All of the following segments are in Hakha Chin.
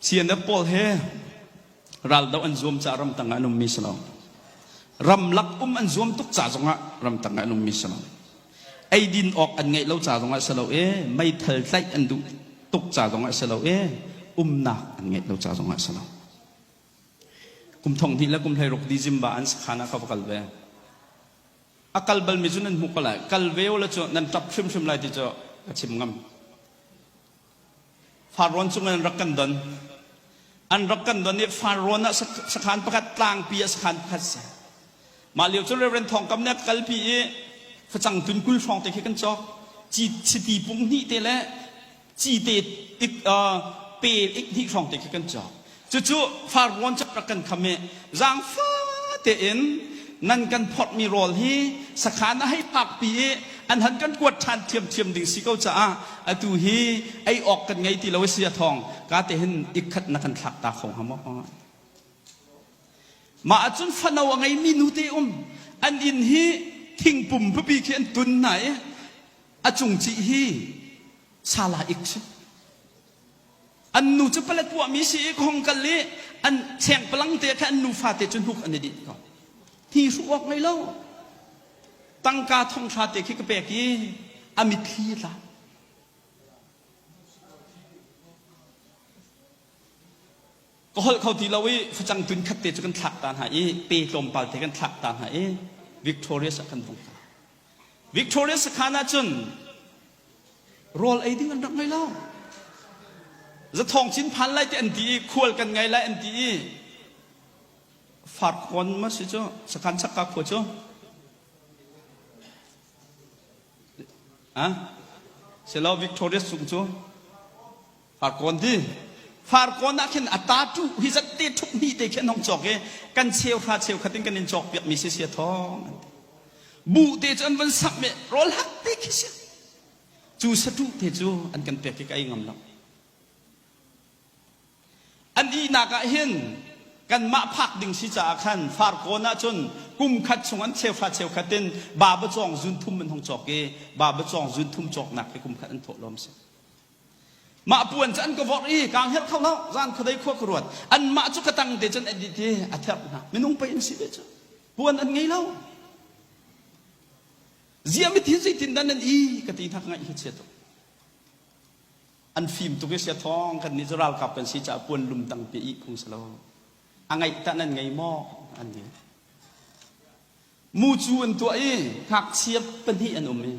CNF pawl he raldoh an zuam caah ramtang ah an ummi si lo. Ramlak um an zuam tuk ca zongah ramtang ah an ummi si lo. Eidin awk an ngeih lo ca zongah si lo i meithal tlaih an duh tuk ca zongah si lo i umnak an ngeih lo ca zongah si lo. Kum thong hnih le kum 16 December an sakhan ah ka va kal ve. A kal balmi cu nan hmuh ko lai. Kal ve u la cu nan ṭap hrimhrim lai ti cu ka chim ngam. Farrawn cung in an rak kan don. An rak kan don i Farrawn ah sakhan pakhat tlangpi ah sakhan pakhat si. Mah lio cu Reverend Thawng Kam nih a kalpi i facang tun 20 hrawng te khi kan cawk. Chiti pung hnih te le cite ik pe ik hnih hrawng te khi kan cawk. Cucu farrawn cu rak kan kham i zaangfa tein nan kan phorhmi rawl hi sakhan a hei phakpi i an han kan kuat ṭhan ṭhiamṭhiam ding si ko caah atu hi ei awk kan ngei ti lo a si a thawng ka te hin ikkhat na kan thlak ta kho hnga maw? Mah ahcun fano a ngeimi nute um an inn hi thingpum pipi khi an tun hna i a cungcih hi sala ik si. An nu cu palet tuahmi si i ka hong kal i an chengpalang te kha an nufa te cu hnuk an i dinh ko. Hi hruh awk ngei lo. Tangka thonghra te khi ka pek i a mitthli a tla. Ka holh kho ti lo i facang tun khat te cu kan thlak ta hna i pe tlawmpal te kan thlak ta hna i Victorious ah kan vung kal. Victorious sakhan ah cun rawl ei ding an rak ngei lo. Zathawng cin phan lai te an ti i khual kan ngei lai an ti i farkawn ma si cu sakhan chakka khua cu ah silo Victorious cung cu Farkawn ti. Farkawn ah khin a tatu hi zat te thup hnih te khi an hong cawk i kan cheu hra cheu khat in kan in cawk piak mi si sia thawng an ti. Bu te cu an van sak me rawl hak te khi si. Cu satu te cu an kan pek i ka ei ngam lo. An ihnak ah hin kanmah phak ding si caah khan Farkawn ah cun kum khat chung an cheuhra cheukhat in baba cawng zun thum an hong cawk i baba cawng zun thum cawknak hi kum khat an thawh lawm si. Mah puan cu an ka vorh i kaa hngerh kho lo. Zan khuadei khua ka ruat. Anmah cu ka tang te cun an dit i a therh hna. Minung pei an si ve cu. Puan an ngei lo. Ziah mithi zeitin dah nan i ka ti hna ka ngaih hi chia tuk. An fim tuk i sia thawng kan nih cu ralkap kan si caah puan lum tang pe i phung si lo. A ngaih tah nan ngei maw? An ti. Mucu an tuah i ngakchia pahnih an um i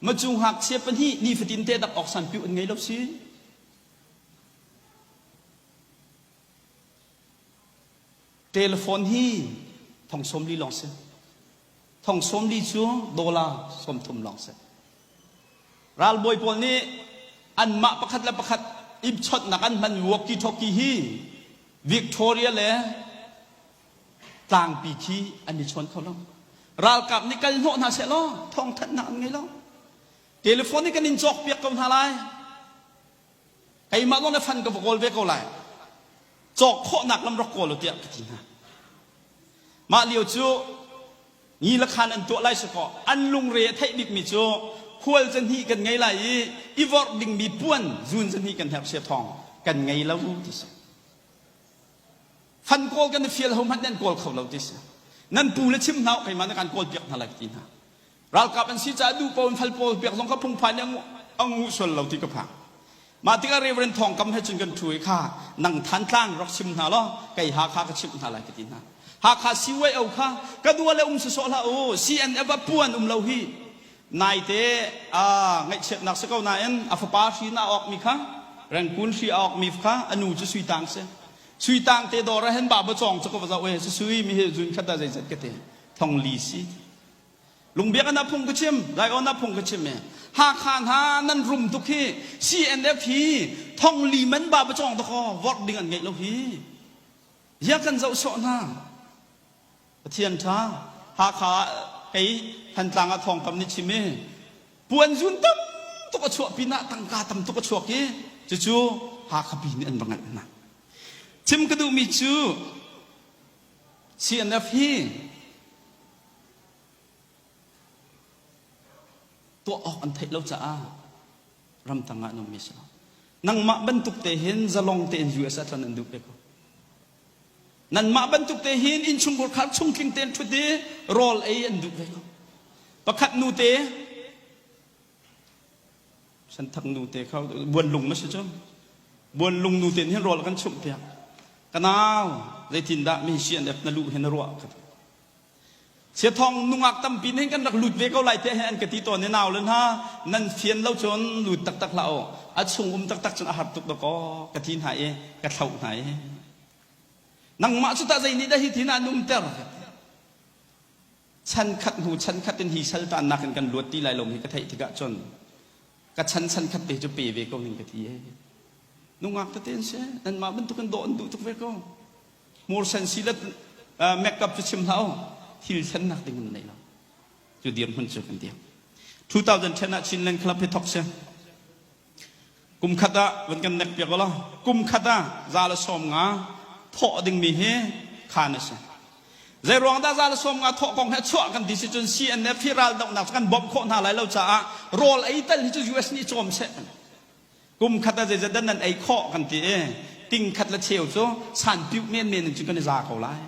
macu ngakchia pahnih nifatin te dak awk sanpiu an ngei lo si. Telephone hi thong 40 lawng si. Thong 40 cu dollar 30 lawng si. Ralbawi pawl nih anmah pakhat le pakhat i chawnhnak an hman walkie talkie hi Victoria le tlangpi khi an i chawn kho lo. Ralkap nih kal hnawh hna seh law thawngthanhnak an ngei lo. Telephone nih kan in cawk piak ko hna lai. Keimah lawng le fan ka va kawl ve ko lai. Cawk khawhnak lam rak kawl u tiah ka ti hna. Mah lio cu ni le khan an tuah lai si kaw an lungre a theih bikmi cu khual zahnih kan ngei lai i i vorh dingmi puan zun zahnih kan herh sia thawng kan ngei lo ti si. Fan kawl kan i fial ho hmanh nan kawl kho lo ti si. Nan pu le chim hna u keimah na kan kawl piak hna lai ka ti hna. Ralkap an si caah duh paoh in fal pawl piak zong kha phungphai nih a ngu sual lo ti ka phang. Mah tikah Reverend Thawng Kam he cun kan ṭhu i kha nang Thantlang rak chim hna law kei Hakha ka chimh hna lai ka ti hna. Hakha CYO kha ka dua le um sawsawh hlah u CNF ah puan um lo hi naite ngaihchiatnak si ko nain a fapa hri na awkmi kha Rengkun hri a awkmi kha a nu cu Sui Tang si. Sui Tang te dawr ah hin ba ba cawng cu ka va zoh e sui mi hi zun khat ah zeizat ka ti thong li si. Lungbiak na phung ka chim, Zion na phung ka chim e. Hakha hna nan rum tuk hi CNF hi thong li man ba ba cawng dakaw vorh ding an ngeih lo hi. Zia kan zoh sawh hna. Pathian ṭha Hakha kei Thantlang ah thawngkam nih chim i puan zun tam tuk a chuah pinah tangka tam tuk a chuak i cucu Hakha pi nih an va ngalh hna. Chim ka duhmi cu CNF hi tuah awk an theih lo caah ramtang ah an ummi si lo. Nangmah bantuk te hin zalong tein US ah tlon an duh ve ko. Nanmah bantuk te hin innchungkhur khar chungtling tein ṭhut i rawl ei an duh ve ko. Pakhat nu te Santhak nu te kha buanlung ma si cu. Buanlung nu te hin rawl kan chumh piak. Ka nau zeitindah mi CNF na luh hin na ruah ka ti. Siathawng nungak tampi nih kan rak lut ve ko lai tiah an ka ti tawn i nau le hna nan fian lo cun lut taktak hlah u a chung um taktak cun a har tuk dakaw ka ti hna i ka thloh hna i nangmah cu tah zei nih dah hi tin an umter chan khat hnu chan khat in hi saltannak in kan luat ti lai lo hi ka theih tikah cun ka chan chan khat te cu pe ve ko ning ka ti e nungak tete an si nanmah bantukin dawh an duh tuk ve ko Hmursen si le makeup cu chim hlah u thil thlennak ding an nei lo cu dirhmun cu kan dir 2010 ah Chinland Club hi thok si kum khat ah van kan nek piak law kum khat ah za le sawm nga thawh dingmi hi khan a si zei ruang dah za le sawm nga thawh kong he chuah kan ti si cun CNF hi ral dohnak cu kan bawmh khawh hna lai lo caah rawl ei tal hi cu US nih cawm seh Kum khat ah zeizat dah nan ei khawh kan ti i ting khat le cheu cu sanpiuh menmen in cun kan i za ko lai.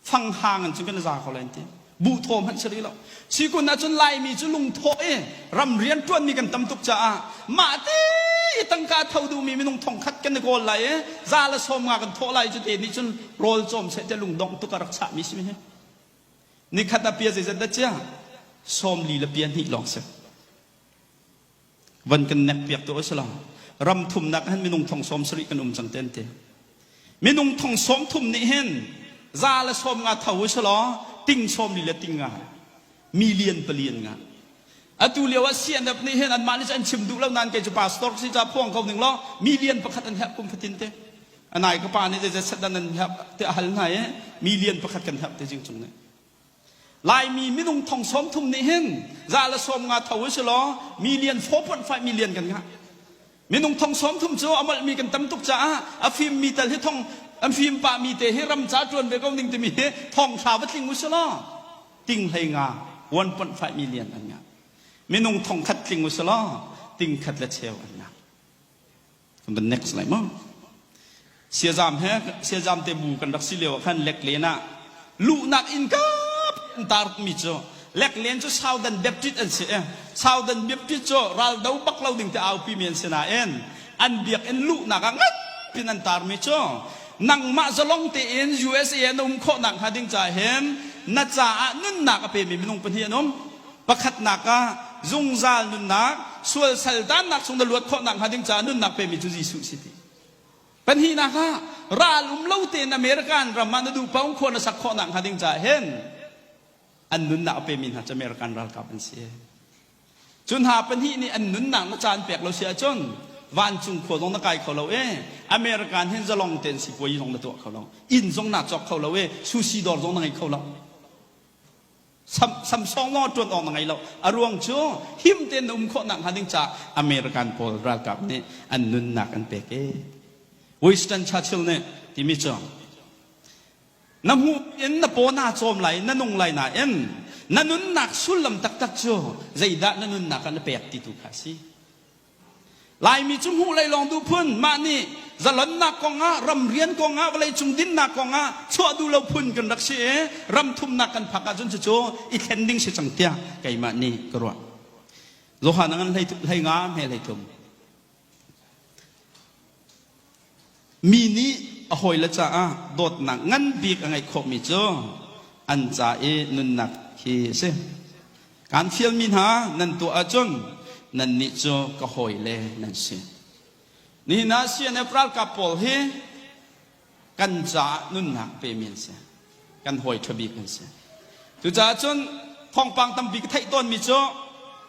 Fanghang in cun kan i za ko lai an ti. Buh thaw hmanh si rih lo. Sikun ahcun Laimi cu lungthawh i ram rian ṭuanmi kan tam tuk caah mah ti i tangka tho duhmi minung thong khat kan i kawl lai i za le sawm nga kan thawh lai cu te nih cun rawl cawm seh tiah lungdongh tuk a rak chahmi si hi. Nikhat ah pia zeizat dah cia? Sawm li le pia hnih lawng si. Van kan nek piak tu a si lo. Ram thumnak hin minung thong sawm sarih kan um cang te an ti. Minung thong sawm thum nih hin za le sawm nga tho u si law ting sawm li le ting nga million pali an ngah. Atu lio ah CNF nih hin anmah nih an chim duh lo nain kei cu pastor si ca phuang ko ning law million pakhat an herh kum fatin te. Anai ka pa nih zeizat set dan an herh te a hal hna i million pakhat kan herh te jing cung nih. Laimi minung thong sawm thum nih hin za le sawm nga tho u si law million 4.5 million kan ngah. Minung thong sawm thum cu a molhmi kan tam tuk caah a fimmi tal hi thong an fim pahmi te hi ram ca ṭuan ve ko ning timi hi thong hra va tling u si law ting hlei nga 1.5 million an ngah. Minung thong khat tling u si law ting khat le cheu an ngah. Kan van next lai maw? Siazam he siazam te bu kan rak si lio ah khan leklen ah luhnak inn kap an tar mi cu leklen cu Southern Baptist an si i Southern Baptist cu raldo bak lo ding te aupi mi an si nain an biakinn luhnak ah ngan pin an tar mi cu nangmah zalong tein USA na um khawh nak hnga ding ca hin na caah nunnak a pe mi minung pahnih an um Pakhatnak ah zungzal nunnak, sual saltannak chung na luat khawh nakhnga ding caah nunnak pemi cu Jesuh si ti. Pahnihnak ah ral um lo tein American ram ah na duh paoh khua na sak khawh nakhnga ding caah hin an nunnak a pemi hna cu American ralkap an si. Cu hna pahnih nih an nunnak na caan pek lo si ahcun vancung khua zong na kai kho lo i American hin zalong tein sipuayi zong na tuah kho lo. Inn zong naa cawk kho lo i sushi dawr zong na ngei kho lo. Samsung lawng ṭuan awk na ngei lo. A ruang cu him tein na um khawh nakhnga ding caah American pawl ralkap nih an nunnak an pek i Winston Churchill nih timi cu na hmuh in na paw naa cawm lai na nung lai nain na nunnak sullam taktak cu zeidah na nunnak ah na pek ti tu kha a si. Laimi cu hmuh lei lawng duh phun, mah nih zalonnak kongah, ramrian kongah, vawleicung dinnak kongah chuah duh lo phun kan rak si i ram thumnak kan phak ahcun cucu i thlen ding si cang tiah keimah nih ka ruah. Johan a ngan hlei nga hme hlei thum. Mi nih a hawile caah dawtnak ngan bik a ngeih khawhmi cu an ca i nunnak hi a si. Kaan fialmi hna nan tuah ahcun nannih cu ka hawile nan si. Nihin ah CNF ralkap pawl hi kan caah nunnak pemi an si. Kan hawi ṭha bik an si. Cucaah cun thawngpang tampi ka theih tawnmi cu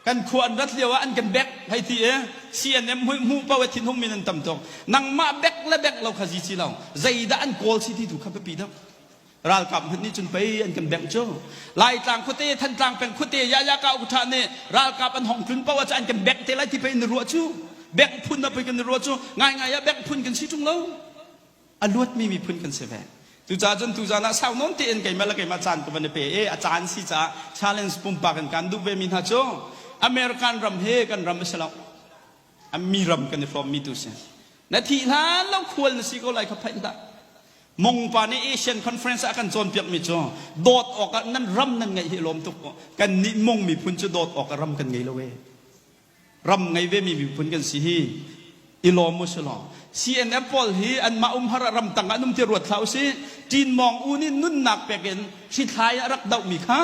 kan khua an rat lio ah an kan bek hei ti i CNM hmuh paoh i thinhung mi nan tam tuk. Nangmah bek le bek lo kha zi si lo. Zeidah an kawl si ti tu kha biapi deuh. Ralkap hmanh nih cun pei an kan bengh cu. Laitlang khuate, Thantlang peng khuate, Yaya Ka Ukṭha nih ralkap an hong tlun paoh ah an kan bengh te lai ti pei na ruah cu. Bengh phun ah pei kan i ruah cu. Ngaingai ah bengh phun kan si ṭung lo. A luatmi miphun kan si ve. Cucaah cun tuzaan ah sau nawn tein keimah le keimah caan ka van i pe i a caan si caah challenge pumpak in kan duh vemi hna cu American ram hi kan ram a si lo. A mi ram kan i hrawmmi tu si. Na thih hlan lo khual na si ko lai kha phaih hlah. Mongpa nih Asian Conference ah a kan cawnpiakmi cu dawt awkah nan ram nan ngeih hi lawm tuk ko. Kan nih Mong miphun cu dawt awkah ram kan ngei lo e. Ram ngei ve mi miphun kan si hi i lawm u si law. CNF pawl hi anmah umhar ah ramtang ah an um ti ruat hlah u si. Ṭin Mawng U nih nunnak pek in hrithlai ah rak dohmi kha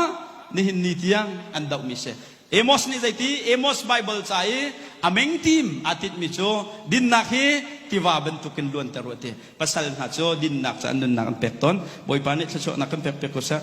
nihin ni tiang an dohmi si. Amos nih zeiti Amos Bible ca i a meng tim aa tinhmi cu dinnak hi tiva bantukin luanter u a ti. Pasal hna cu dinnak ca an nunnak an pek tawn. Bawipa nih thluachuahnak kan pek piak ko seh.